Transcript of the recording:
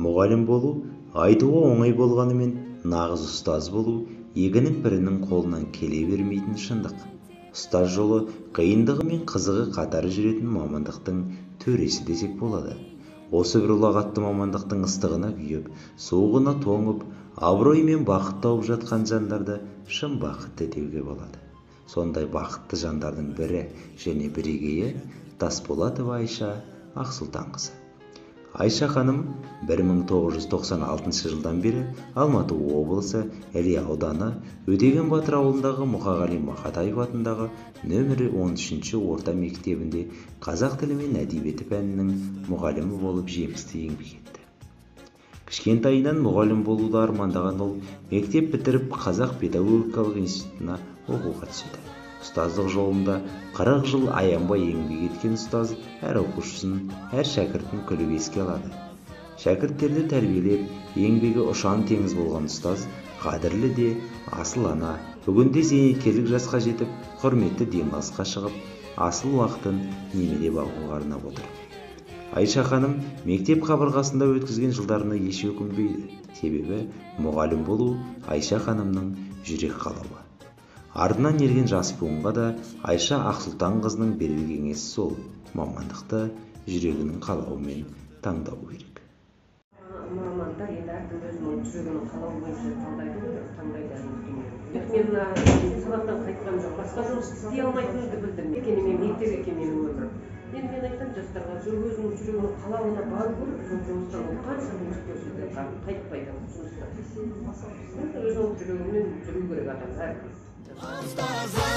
Мұғалім болу айтуға оңай болғанымен, нағыз ұстаз болу екінің бірінің қолынан келе бермейтін шындық. Ұстаз жолы қиындығы мен қызығы қатар жүретін мамандықтың төресі десек болады. Осы бір ұлағатты мамандықтың ыстығына күйіп, суығына тоңып, абырой мен бақыт тауып жатқан жандарды шын бақытты деуге болады. Сондай бақытты жандардың бірі және бірегейі Тасболатова Айша Ақсұлтанқызы. Айша ханым 1996 жылдан бері Алматы облысы, Іле ауданы, Өтеген батыр ауылындағы Мұқағали Мақатаев атындағы нөмірі 13 орта мектебінде қазақ тілі мен әдебиеті пәнінің мұғалімі болып жемісті еңбек етті. Кішкентайынан мұғалім болуды армандаған ол мектеп бітіріп, Қазақ педагогикалық институтына оқуға түседі. Ұстаздық жолында 40 жыл аянбай еңбек еткен ұстаз әр оқушысын, әр шәкіртін күліп еске алады. Шәкірттерді тәрбиелеп, еңбегі ұшан теңіз болған ұстаз қадірлі де асыл ана, бүгінде зейнеткерлік жасқа жетіп, құрметті демалысқа шығып, асыл уақытын немере бағуға арнап отыр. Айша ханым мектеп қабырғасында өткізген жылдарына еш өкінбейді. Себебі мұғалім болу Айша ханымның жүрек қалауы. Артынан ерген жас буынға да Айша Ақсұлтанқызының берер кеңесі сол: мамандықты жүрегінің қалауымен таңдау керек. Мамандар енді әркім өзінің жүрегінің қалауы бойынша таңдайды ғой, таңдайды әркім. Мен мына сабақтан қайтқан жоқ, басқа жұмыс істей алмайтынымды білдім. Өйткені мен мектеп екен менің өмірім. Енді мен айтамын жастарға, өзінің жүрегінің қалауына бару керек, сол жұмыстан ол қанша жұмыс көрсе де қайтпайды жұмыстан. Өзінің жүрегімен жүру керек адам әркім. Ұстаз.